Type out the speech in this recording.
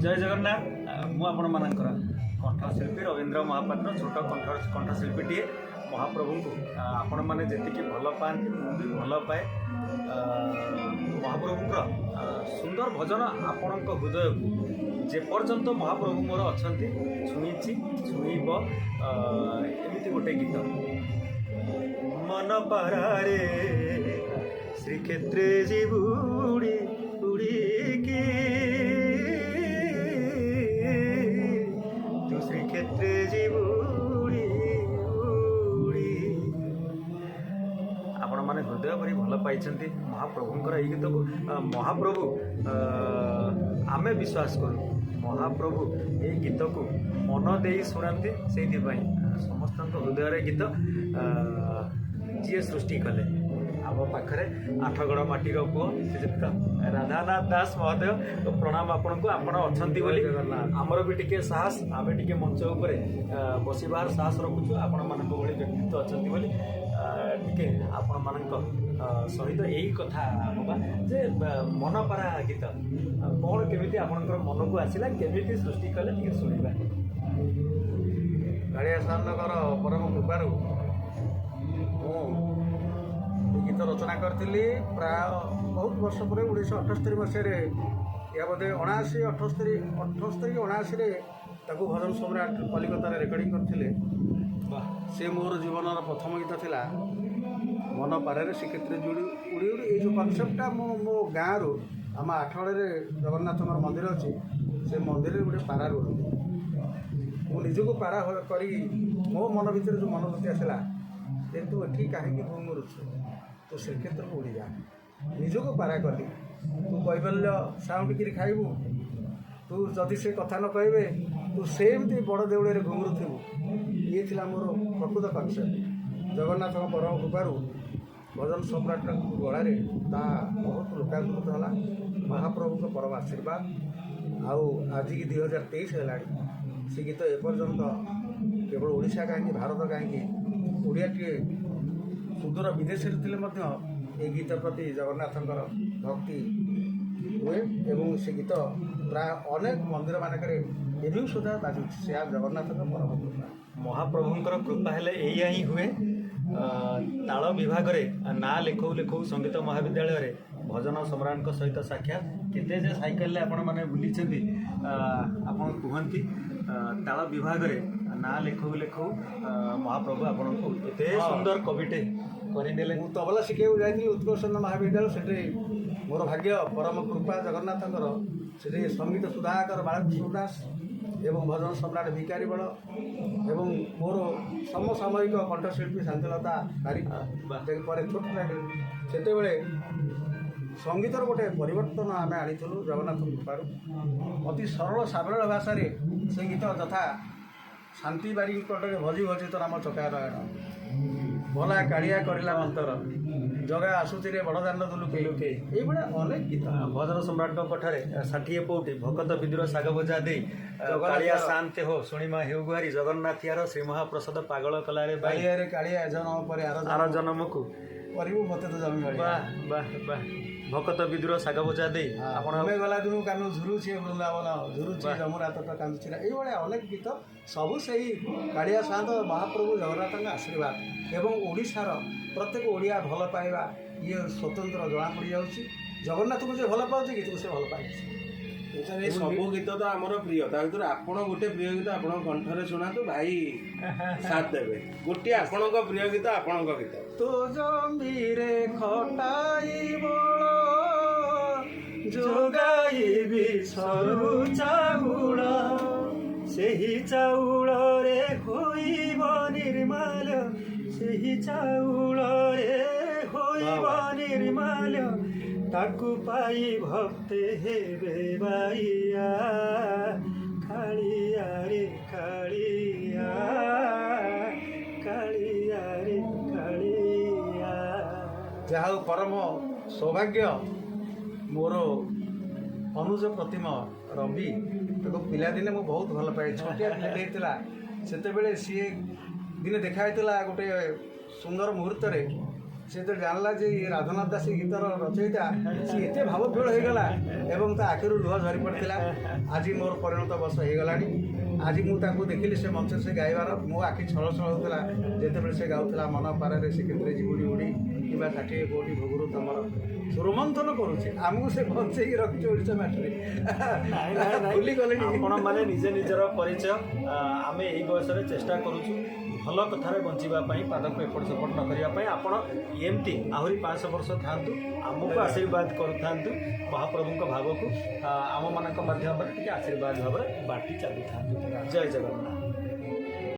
ଜୟ ଜଗନ୍ନାଥ। ମୁଁ ଆପଣମାନଙ୍କର କଣ୍ଠଶିଳ୍ପୀ ରବୀନ୍ଦ୍ର ମହାପାତ୍ର, ଛୋଟ କଣ୍ଠଶିଳ୍ପୀଟିଏ। ମହାପ୍ରଭୁଙ୍କୁ ଆପଣମାନେ ଯେତିକି ଭଲ ପାଆନ୍ତି, ମୁଁ ବି ଭଲ ପାଏ। ମହାପ୍ରଭୁଙ୍କର ସୁନ୍ଦର ଭଜନ ଆପଣଙ୍କ ହୃଦୟକୁ ଯେପର୍ଯ୍ୟନ୍ତ ମହାପ୍ରଭୁ ମୋର ଅଛନ୍ତି ଛୁଇଁଛି, ଛୁଇଁବ। ଏମିତି ଗୋଟେ ଗୀତ, ମନ ପାରାରେ ଶ୍ରୀକ୍ଷେତ୍ରେ ଯିବୁ ଉଡ଼ି ଉଡ଼ିକି, ତୁ ଶ୍ରୀକ୍ଷେତ୍ରେ ଯିବୁ ଉଡ଼ି ଉଡ଼ି। ଆପଣମାନେ ହୃଦୟ ଭରି ଭଲ ପାଇଛନ୍ତି ମହାପ୍ରଭୁଙ୍କର ଏଇ ଗୀତକୁ। ମହାପ୍ରଭୁ, ଆମେ ବିଶ୍ୱାସ କରୁ ମହାପ୍ରଭୁ ଏଇ ଗୀତକୁ ମନ ଦେଇ ଶୁଣନ୍ତି। ସେଇଥିପାଇଁ ସମସ୍ତଙ୍କ ହୃଦୟରେ ଗୀତ ଯିଏ ସୃଷ୍ଟି କଲେ, ଆମ ପାଖରେ ଆଠଗଡ଼ ମାଟିର ପୁଅ ଶ୍ରୀଯୁକ୍ତ ରାଧାନାଥ ଦାସ ମହୋଦୟ। ପ୍ରଣାମ ଆପଣଙ୍କୁ। ଆପଣ ଅଛନ୍ତି ବୋଲି ଜଗନ୍ନାଥ। ଆମର ବି ଟିକେ ସାହସ, ଆମେ ଟିକେ ମଞ୍ଚ ଉପରେ ବସିବାର ସାହସ ରଖୁଛୁ। ଆପଣମାନଙ୍କ ଭଳି ବ୍ୟକ୍ତିତ୍ୱ ଅଛନ୍ତି ବୋଲି ଟିକେ ଆପଣମାନଙ୍କ ସହିତ ଏଇ କଥା ହେବା ଯେ ମନପାରା ଗୀତ କ'ଣ କେମିତି ଆପଣଙ୍କର ମନକୁ ଆସିଲା, କେମିତି ସୃଷ୍ଟି କଲେ, ଟିକେ ଶୁଣିବା। କାଳିଆ ସାରଙ୍କର ପରମ କୃପାରୁ ମୁଁ ଏ ଗୀତ ରଚନା କରିଥିଲି ପ୍ରାୟ ବହୁତ ବର୍ଷ ପରେ, 1978 ମସିହାରେ। ଏହା ବୋଧେ 79, 78, 78 କି 79ରେ ତାକୁ ଭଜନ ସମ୍ରାଟ କଲିକତାରେ ରେକର୍ଡ଼ିଂ କରିଥିଲେ। ସେ ମୋର ଜୀବନର ପ୍ରଥମ ଗୀତ ଥିଲା, ମନ ପାରାରେ ଶ୍ରୀକ୍ଷେତ୍ରେ ଯୋଡ଼ି ଉଡ଼ି ଉଡ଼ି। ଏଇ ଯେଉଁ କନସେପ୍ଟଟା ମୁଁ ମୋ ଗାଁରୁ, ଆମ ଆଠଗଡ଼ରେ ଜଗନ୍ନାଥଙ୍କର ମନ୍ଦିର ଅଛି, ସେ ମନ୍ଦିରରେ ଗୋଟେ ପାରା ରୁହନ୍ତି। ମୁଁ ନିଜକୁ ପାରା କରି ମୋ ମନ ଭିତରେ ଯେଉଁ ମନୋବୃତ୍ତି ଆସିଲା ଯେ ତୁ ଏଠି କାହିଁକି ଘୁଙ୍ଗୁରୁଛୁ, ତୁ ଶ୍ରୀକ୍ଷେତ୍ରକୁ ଉଡ଼ିଯା। ନିଜକୁ ପାରା କଲି। ତୁ କୈବଲ୍ୟ ସାଉଣ୍ଡିକିରି ଖାଇବୁ, ତୁ ଯଦି ସେ କଥା ନ କହିବେ, ତୁ ସେମିତି ବଡ଼ ଦେଉଳରେ ଘୁଙ୍ଗୁରୁଥିବୁ। ଇଏ ଥିଲା ମୋର ପ୍ରକୃତ କନସେପ୍ଟ। ଜଗନ୍ନାଥଙ୍କ ପରମ କୃପାରୁ ଭଜନ ସମ୍ରାଟଙ୍କ ଗଳାରେ ତା ବହୁତ ଲୋକାଦୃତ ହେଲା। ମହାପ୍ରଭୁଙ୍କ ପରମ ଆଶୀର୍ବାଦ। ଆଉ ଆଜିକି 2023 ହେଲାଣି, ସେ ଗୀତ ଏପର୍ଯ୍ୟନ୍ତ କେବଳ ଓଡ଼ିଶା କାହିଁକି, ଭାରତ କାହିଁକି, ଓଡ଼ିଆଟିଏ ସୁଦୂର ବିଦେଶରେ ଥିଲେ ମଧ୍ୟ ଏ ଗୀତ ପ୍ରତି ଜଗନ୍ନାଥଙ୍କର ଭକ୍ତି ହୁଏ ଏବଂ ସେ ଗୀତ ପ୍ରାୟ ଅନେକ ମନ୍ଦିରମାନଙ୍କରେ ଏବେ ବି ସୁଦ୍ଧା ବାଜୁଛି। ସେ ଜଗନ୍ନାଥଙ୍କ ପରମ କୃପା। ମହାପ୍ରଭୁଙ୍କର କୃପା ହେଲେ ଏଇଆ ହିଁ ହୁଏ। ତାଳ ବିଭାଗରେ ନାଁ ଲେଖଉ ଲେଖଉ ସଙ୍ଗୀତ ମହାବିଦ୍ୟାଳୟରେ ଭଜନ ସମ୍ରାଟଙ୍କ ସହିତ ସାକ୍ଷାତ। କେତେ ଯେ ସାଇକେଲରେ ଆପଣମାନେ ବୁଲିଛନ୍ତି, ଆପଣ କୁହନ୍ତି। ତାଳ ବିଭାଗରେ ନାଁ ଲେଖଉ ଲେଖଉ ମହାପ୍ରଭୁ ଆପଣଙ୍କୁ ଏତେ ସୁନ୍ଦର କବିଟେ କରିଦେଲେ। ମୁଁ ତବଲା ଶିଖିବାକୁ ଯାଇଥିଲି ଉତ୍କଳ ମହାବିଦ୍ୟାଳୟ। ସେଠି ମୋର ଭାଗ୍ୟ, ପରମ କୃପା ଜଗନ୍ନାଥଙ୍କର, ସେଠି ସଙ୍ଗୀତ ସୁଧାକର ବାଳକୃଷ୍ଣ ଦାସ ଏବଂ ଭଜନ ସମ୍ରାଟ ଭିକାରୀ ବଳ ଏବଂ ମୋର ସମସାମୟିକ କଣ୍ଠଶିଳ୍ପୀ ଶାନ୍ତିଲତା ବାରିକ ପରେ ଛୋଟ, ସେତେବେଳେ ସଙ୍ଗୀତର ଗୋଟେ ପରିବର୍ତ୍ତନ ଆମେ ଆଣିଥିଲୁ ଜଗନ୍ନାଥଙ୍କ କୃପାରୁ। ଅତି ସରଳ ସାବଲୀଳ ଭାଷାରେ ସେ ଗୀତ, ଯଥା ଶାନ୍ତି ବାରିକଙ୍କ ଭଜି ଭଜି ତ ନାମ ଚକା ନୟନ, ଭଲା କାଳିଆ କରିଲା ମନ୍ତର, ଜଗା ଆସୁଛି ରେ ବଡ଼ ଦାଣ୍ଡ ଦୁଲୁକେଇ, ଦୁଲୁକେଇ। ଏଇଭଳିଆ ଅନେକ ଗୀତ। ଭଜନ ସମ୍ରାଟଙ୍କ କଣ୍ଠରେ 60 ପଉଟି, ଭକତ ବିଦୁର ଶାଗ ଭଜା ଦେଇ, କାଳିଆ ସାଆନ୍ତେ ହୋ ଶୁଣିମା ହେଉ ଗୁହାରି, ଜଗନ୍ନାଥିଆର ଶ୍ରୀ ମହାପ୍ରସାଦ ପାଗଳ କଲାରେ ବାଇ, କାଳିଆରେ କାଳିଆ, ଏ ଜନ୍ମ ପରେ ଆର ଆର ଜନ୍ମକୁ କରିବୁ ମତେ ତ ଜମି ବାଡ଼ି। ବାহ ବାହ ବାହ! ଭକତ ବିଦୁର ଶାଗ ଭଜା ଦେଇ ଆପଣ ଆପଣ ଗଲା ଦିନୁ କାନୁ ଝୁରୁଛି ବୃନ୍ଦାବନ ଝୁରୁଛି, ଯମୁନା ତଟ କାନ୍ଦୁଛି, ଏଇଭଳିଆ ଅନେକ ଗୀତ। ସବୁ ସେଇ କାଳିଆ ସାଆନ୍ତ ମହାପ୍ରଭୁ ଜଗନ୍ନାଥଙ୍କ ଆଶୀର୍ବାଦ ଏବଂ ଓଡ଼ିଶାର ପ୍ରତ୍ୟେକ ଓଡ଼ିଆ ଭଲ ପାଇବା ଇଏ ସ୍ୱତନ୍ତ୍ର ଜଣାପଡ଼ିଯାଉଛି। ଜଗନ୍ନାଥଙ୍କୁ ଯେ ଭଲ ପାଉଛି, ଗୀତକୁ ସେ ଭଲ ପାଉଛି। ସାର୍, ଏ ସବୁ ଗୀତ ତ ଆମର ପ୍ରିୟ, ତା ଭିତରୁ ଆପଣ ଗୋଟେ ପ୍ରିୟ ଗୀତ ଆପଣଙ୍କ କଣ୍ଠରେ ଶୁଣାନ୍ତୁ, ଭାଇ ସାଥ ଦେବେ। ଗୋଟିଏ ଆପଣଙ୍କ ପ୍ରିୟ ଗୀତ, ଆପଣଙ୍କ ଗୀତ। ତୋ ଜମିରେ ଖଟାଇ ବଳ ଯୋଗାଇବି ସରୁ ଚାଉଳ, ସେହି ଚାଉଳରେ ହୋଇବ ନିର୍ମାଲ୍ୟ, ସେହି ଚାଉଳରେ ହୋଇବ ନିର୍ମାଲ୍ୟ, ତାକୁ ପାଇ ଭକ୍ତେ ହେବେ ବାଇଆ, କାଳିଆରେ କାଳିଆ, କାଳିଆରେ କାଳିଆ। ଯାହା ହଉ, ପରମ ସୌଭାଗ୍ୟ, ମୋର ଅନୁଜ ପ୍ରତିମ ରବି, ତାକୁ ପିଲାଦିନେ ମୁଁ ବହୁତ ଭଲ ପାଏ। ଛୋଟିଆ ପିଲାଟେ ହେଇଥିଲା ସେତେବେଳେ। ସିଏ ଦିନେ ଦେଖା ହେଇଥିଲା ଗୋଟେ ସୁନ୍ଦର ମୁହୂର୍ତ୍ତରେ। ସେ ଯେତେବେଳେ ଜାଣିଲା ଯେ ଇଏ ରାଧାନାଥ ଦାସ ଏ ଗୀତର ରଚୟିତା, ସେ ଏତେ ଭାବବିହ୍ୱଳ ହେଇଗଲା ଏବଂ ତା ଆଖିରୁ ଲୁହ ଝରି ପଡ଼ିଥିଲା। ଆଜି ମୋର ପରିଣତ ବର୍ଷ ହେଇଗଲାଣି। ଆଜି ମୁଁ ତାକୁ ଦେଖିଲି ସେ ମଞ୍ଚରେ ସେ ଗାଇବାର, ମୋ ଆଖି ଛଳ ଛଳ ହେଉଥିଲା ଯେତେବେଳେ ସେ ଗାଉଥିଲା ମନ ପାରାରେ ଶ୍ରୀକ୍ଷେତ୍ରେ ଯିବୁନି ଉଡ଼ି କିମ୍ବା 60 କୋଟି ଭୋଗରୁ ତମର ରୋମନ୍ଥନ କରୁଛି। ଆମକୁ ସେ ବଞ୍ଚେଇକି ରଖିଛି ଓଡ଼ିଶା ମାଟିରେ। ନାଇଁ ନାଇଁ ନାଇଁ ଭୁଲି ଗଲେଣି। ଆପଣମାନେ ନିଜେ ନିଜର ପରିଚୟ। ଆମେ ଏଇ ବୟସରେ ଚେଷ୍ଟା କରୁଛୁ ଭଲ କଥାରେ ବଞ୍ଚିବା ପାଇଁ, ପାଦକୁ ଏପଟ ସେପଟ ନ କରିବା ପାଇଁ। ଆପଣ ଏମିତି ଆହୁରି 500 ବର୍ଷ ଥାଆନ୍ତୁ, ଆମକୁ ଆଶୀର୍ବାଦ କରୁଥାନ୍ତୁ, ମହାପ୍ରଭୁଙ୍କ ଭାବକୁ ଆମମାନଙ୍କ ମାଧ୍ୟମରେ ଟିକେ ଆଶୀର୍ବାଦ ଭାବରେ ବାଣ୍ଟି ଚାଲୁଥାନ୍ତୁ। ଜୟ ଜଗନ୍ନାଥ।